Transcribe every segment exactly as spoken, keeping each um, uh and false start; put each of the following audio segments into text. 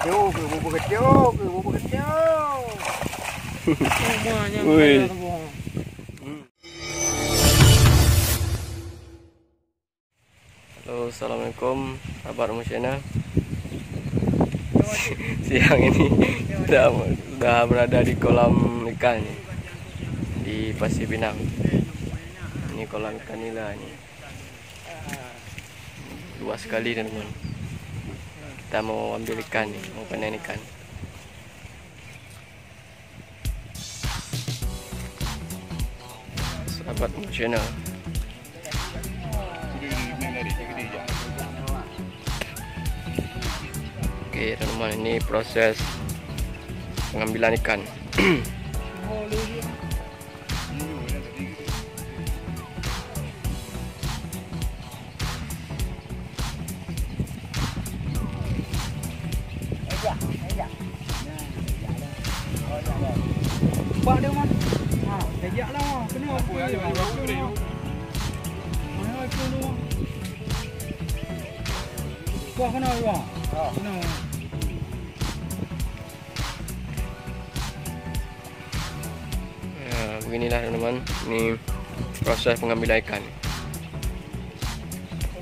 Yo, ke bubur kecil, ke bubur kecil. Woi. Halo, assalamualaikum, sahabat Musyena. Siang ini kita sudah berada di kolam ikan di Pasir Pinang. Ini kolam ikan nila ini. Luas sekali, teman-teman. Kita mau ambil ikan ni, mau panen ikan. Sahabat Musyena. Oke, teman-teman, ini proses pengambilan ikan. Pak dia, Man. Ha, kejak lah. Kena apa? Mana itu tu? Wah, kena, wah. Kena. Ya, beginilah, teman-teman. Ini proses pengambilan ikan.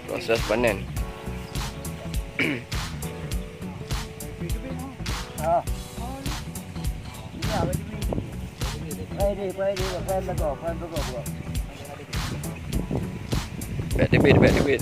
Proses panen. Bèk teubiet, bèk teubiet.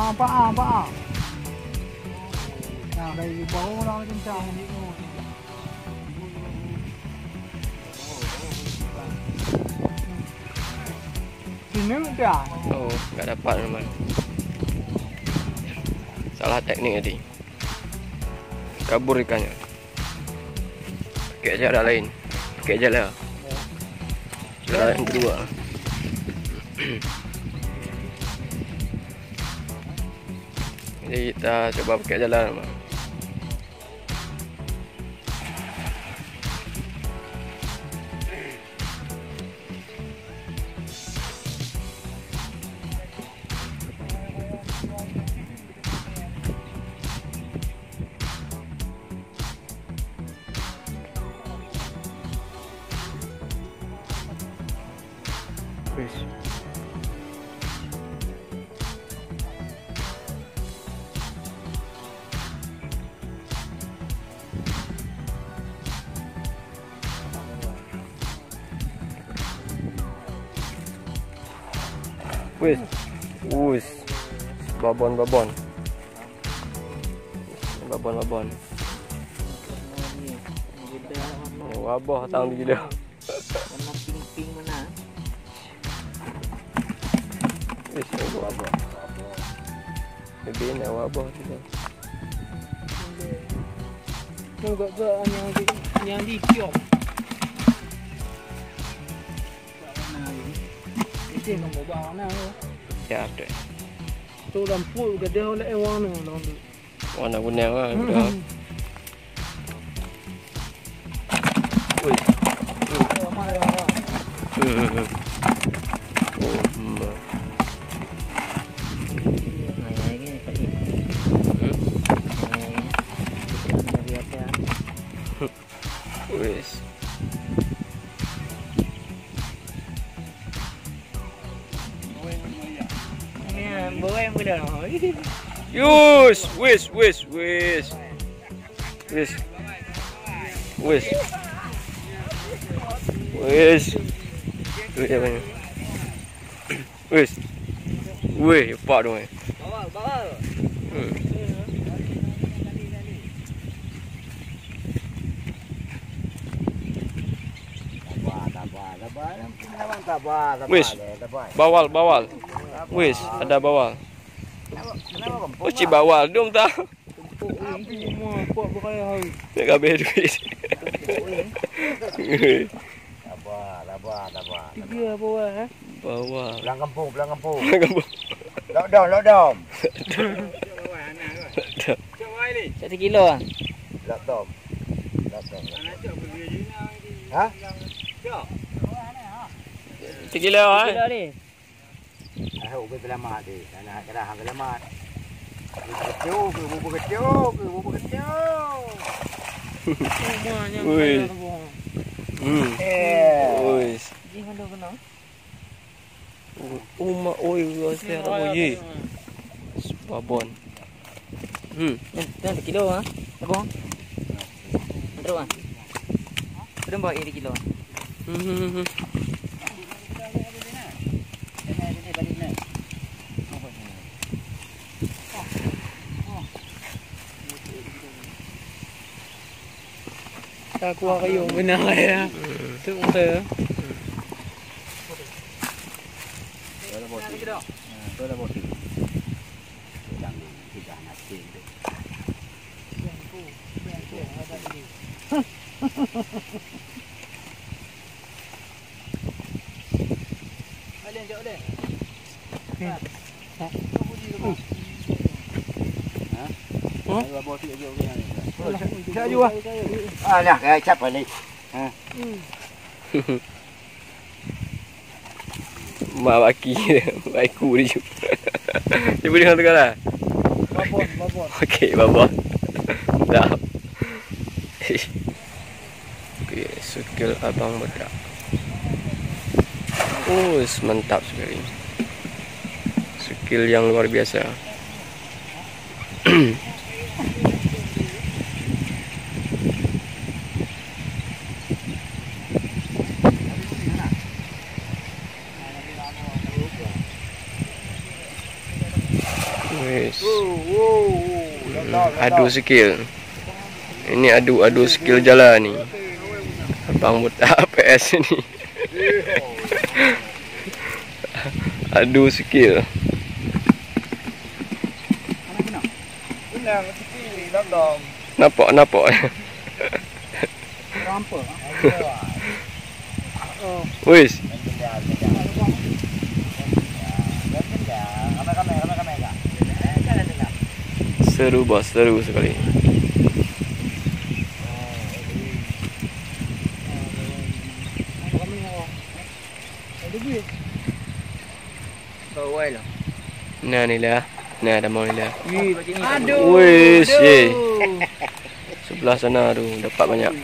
Ah, nampak ah, nampak ah. Nah, dari bawah lah macam macam. Sini dia. Oh, nggak dapat, teman. Salah teknik tadi. Kabur ikannya. Pakai cara lain. Pakai jala. Jala yang kedua. Jadi kita coba pakai jala, teman. Wis. Wis. Wis. Babon, babon. Babon, babon. Oh, wabah tang di gila. Warna pink-pink mana? Wis, wabah. Lebih nak wabah tu. Tengok ke yang di, yang di kios. Itu nombor bawah mana tu? Ya, betul. Tu lampu gadah oleh warna lawan tu. Warna kuning lah, hmm, udah. Ui. Hmm, hmm, hmm. Oh, hmm. Wis. Yus, wis, wis, wis. Wis. Wis. Wis. Wis. Weh, pak dong eh. Bawal, bawal. Hmm. Wis. Bawal, bawal. Wis, ada bawal. Oh, cik bawal dong ta. Nak habis duit. Sabar, Sabar, sabar. Tiga bawah, eh? Bawah. Pulang kampung, pulang kampung. Pulang kampung. Lockdown, lockdown. Lockdown. Satu kilo ah. Lockdown. Lockdown. Ha? Satu kilo, eh? Satu kilo ni. Ah, ubé selamat deh. Anak kerah selamat. Ubé kecil, ubé kecil, ubé kecil. Rumah nyang Ui. Kaya rumah. Hmm. Eh. Ui. Jih mandum kena. Uma oi, oi, saya rabo ye. Babon. Hmm. Nyan, nyan kilo ah. Abang. Terus ah. Terus bawa ini kilo. Hmm, hmm, hmm, hmm. Ka kuah kayong beuna ya. Hmm. Tu betul. Ah, nah, eh, cap balik. Ha. Mak baki, bak iku dia. Dia boleh dengan tengah lah. Babon, babon. Okey, babon. Dah. Okey, skill abang botak. Oh, mantap sekali. Skill yang luar biasa. Wis. Hmm, adu skill. Ini adu, adu skill jalan ni. Abang botak P S ni. Adu skill. Nampak, nampak. Wis. Seru, bos, seru sekali. Nah, ni lah. Nah, ada mau ni lah. Aduh. Wis, ye. Sebelah sana tu dapat banyak.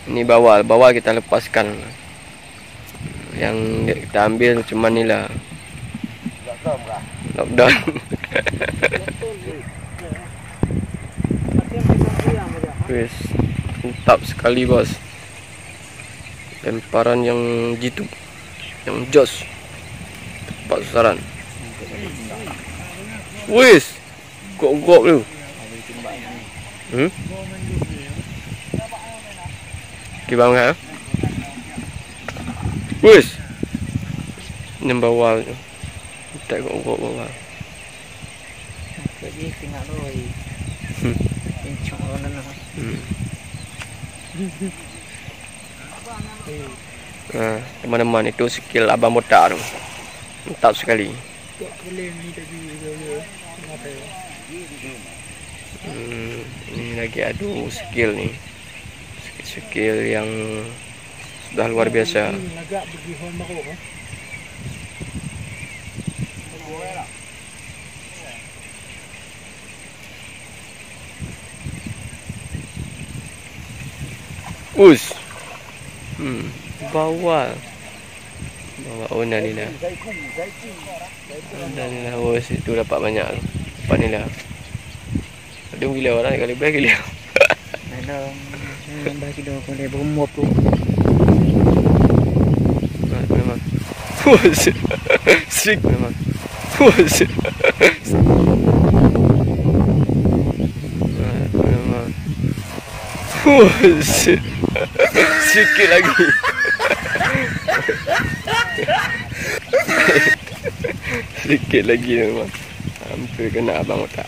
Ini bawal, bawal kita lepaskan. Yang kita ambil cuma nila. Lockdown. Wis, mantap sekali, bos. Lemparan yang jitu, yang jos. Tepat sasaran. Wis. Gok-gok tu. Hmm? Okey, bang, ha? Wis. Nembawal tu. Tak gok-gok bawal. Jadi tengok loi. Hmm. Pincong orang dalam. Hmm. Nah, teman-teman, itu skill abang botak tu. Mantap sekali. Hmm, ini lagi adu skill ni. Skill yang sudah luar biasa. Us. Hmm, bawal. Bawal, oh, nah, ni dah. Nah, ni dah. Oh, situ dapat banyak tu. Dapat ni dah. Ada gila orang kali, lebih gila. Dalam, hmm, dah gila, boleh berumur tu. Nah, memang. Us. Sick memang. Us. Nah, memang. Us. Sikit lagi. Sikit lagi memang. Hampir kena abang otak.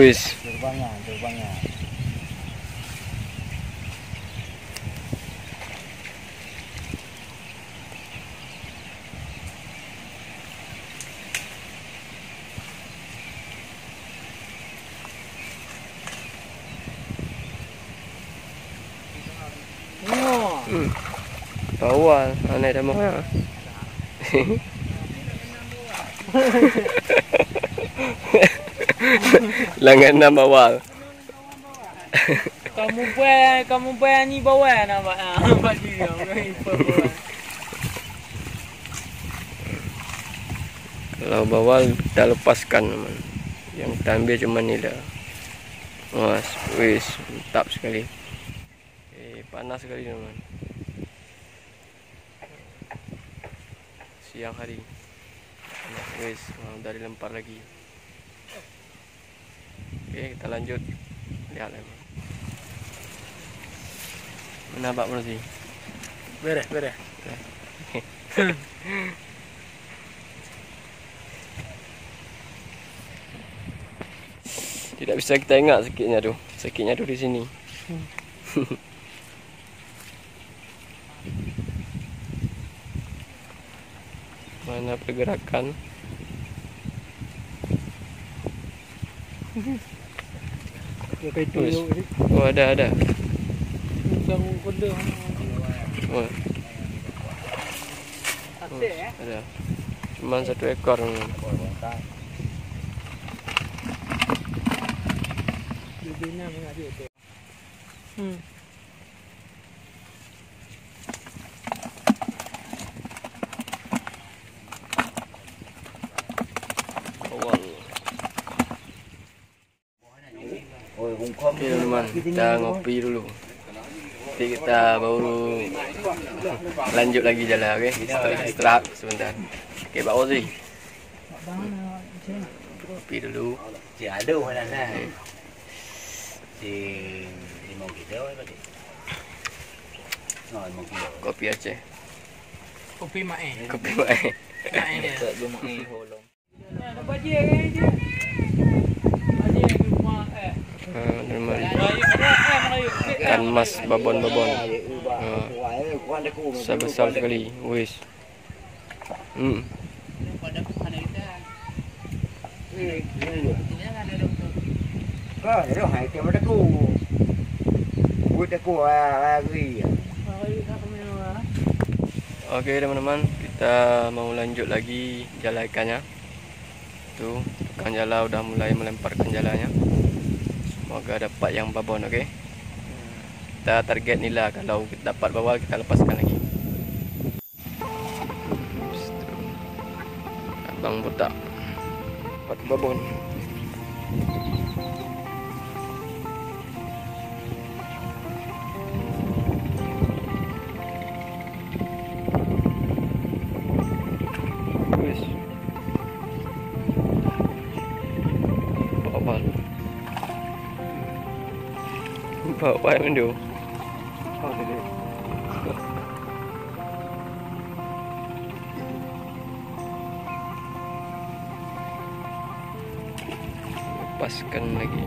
Wis. Hmm. Bawal, aneh dah mah. Langganan bawal. Kamu buat, kamu buat ni bawal nampak. Nampak dia. Kalau bawal kita lepaskan, teman. Yang kita ambil cuma nila. Wah, wis, mantap sekali. Eh, panas sekali, teman. Siang hari. Wis, ah, udah dilempar lagi. Oke, kita lanjut. Lihat lagi. Mana Pak Polisi? Beres, beres. Tidak bisa kita ingat sakitnya tu. Sakitnya tu di sini. Hmm. Mana pergerakan? Pakai tuyul tadi. Oh, ada, ada. Udang benda. Oh. Ada. Cuman satu ekor. Bibirnya mengalir tu. Hmm. Bawal. Oke, teman, kita ngopi dulu. Nanti kita baru lanjut lagi jalan, oke? Istirahat sebentar. Oke, Pak Ozi. Ngopi dulu. Cik Adoh mana nah? Cik lima kilo apa cik? Oh, lima kilo. Kopi Aceh. Kopi Mae. Kopi Mae. Mae dia. Dekat rumah ni holong. Ah, teman. Ikan mas babon-babon. Ah. Besar-besar sekali. Wis. Hmm. Oke, teman-teman, kita mau lanjut lagi jalan ikannya. Tuh, tukang jala udah mulai melemparkan jalanya. Semoga dapat yang babon, oke. Kita target nila, kalau dapat bawal kita lepaskan lagi. Abang botak. Dapat babon. Wis. Bawal. Bawal mendo. Lepaskan lagi.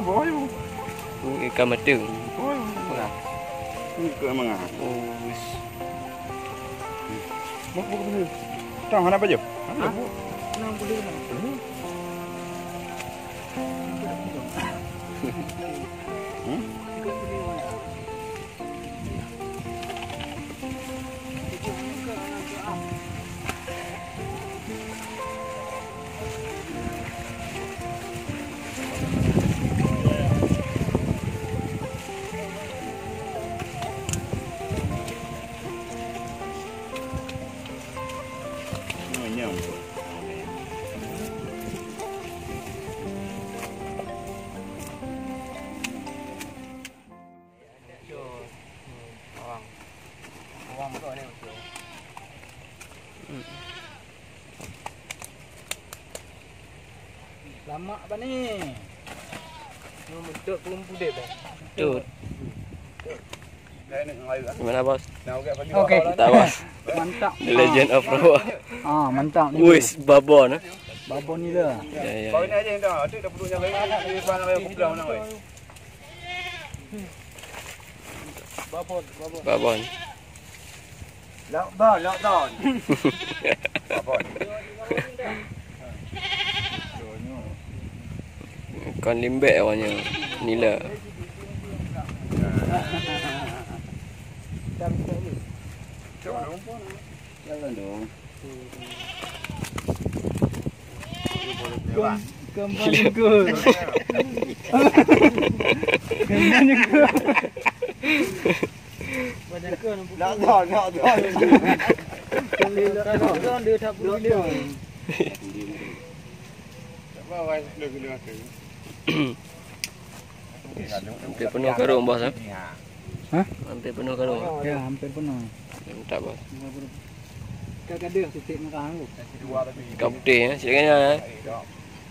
Bawah ibu. Oh, ikan mata. Bawah ibu. Ikan mana? Oh, wis. Bawah, bawah, bawah. Tang, hana baju? Hana. Hah? Nang boleh lah. Hmm? Hmm? Lamak bani. Nyoe bentuk peumpudeb, eh. Betul. Gimana, Bos? Oke. Mantap, Bos. Mantap. The Legend of Rawa. Ah, mantap ni. Wis, babon, eh? Babon ni dah. Ya, ya, ya. Babon, babon. Lockdown, lockdown. Babon. Kon limbek awaknyan nila. Jangan dong. Kembali ke. Kembali ke. Nak dah, nak dah. Kembali ke. Hampir penuh karung, Bos, eh? Hah? Hampir penuh karung. Ya, hampir penuh. Mantap, Bos. Ka gadoh titik merah tu. Ka putih, eh? Siap kena, eh?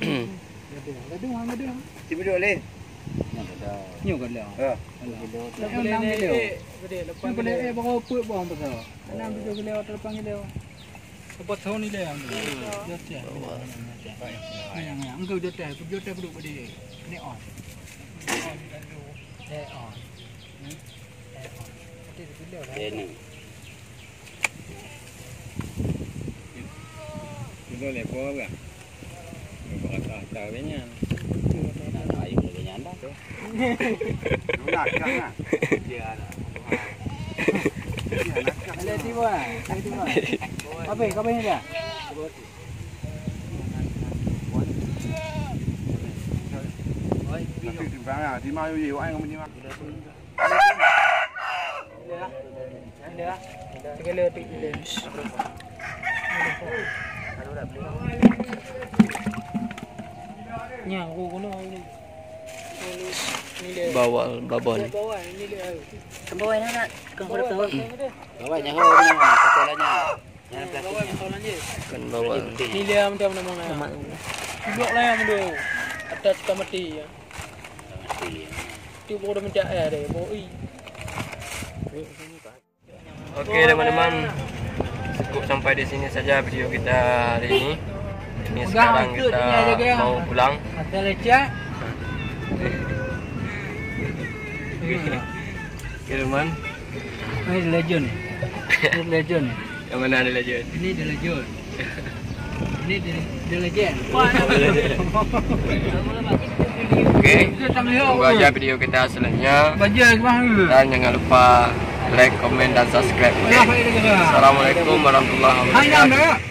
Gadoh, gadoh, gadoh. Tiba dua leh. Nyoe gadoh. Ya. Alah. Nyoe enam kilo. Nyoe boleh, eh, baru peuet boh pasal. Enam tujuh kilo atau lapan kilo. Apa tahun ni dia? Jatah. Yang, yang, engkau jatah, jatah duduk pada ni on. Eh, on. Hmm? Eh, on. Nanti dia pindah lah. Dia ni. Pindah lepas lah. Lepas atas, atas dia ni. Nak ayu lagi nyan dah. Nak kang lah. Dia nak. Ada tiba, ada tiba. Apa, apa ni dah? Tapi di mana? Di mana ye? Wahai kamu di mana? Nya, aku guna. Bawal, babon. Bawal, ini dia. Bawal nak, nak. Kau tahu. Bawal, nyaho ni, persoalannya. Kan bawal. Ni dia macam mana? Amat. Duduk lah yang tu. Atas kamar mati ya. Mati ya. Tu baru dah mencak air dia. Baru, ih. Oke, teman-teman, cukup sampai di sini saja video kita hari ini. Ini sekarang kita mau pulang. Asal lecet. Oke, teman. Ini The Legend. Ini The Legend. Yang mana The Legend? Ini The Legend. Ini The, The Legend. Oke. Itu tak boleh. Tunggu aja video kita selanjutnya. Baca gimana? Dan jangan lupa like, komen, dan subscribe. Oke. Assalamualaikum warahmatullahi wabarakatuh.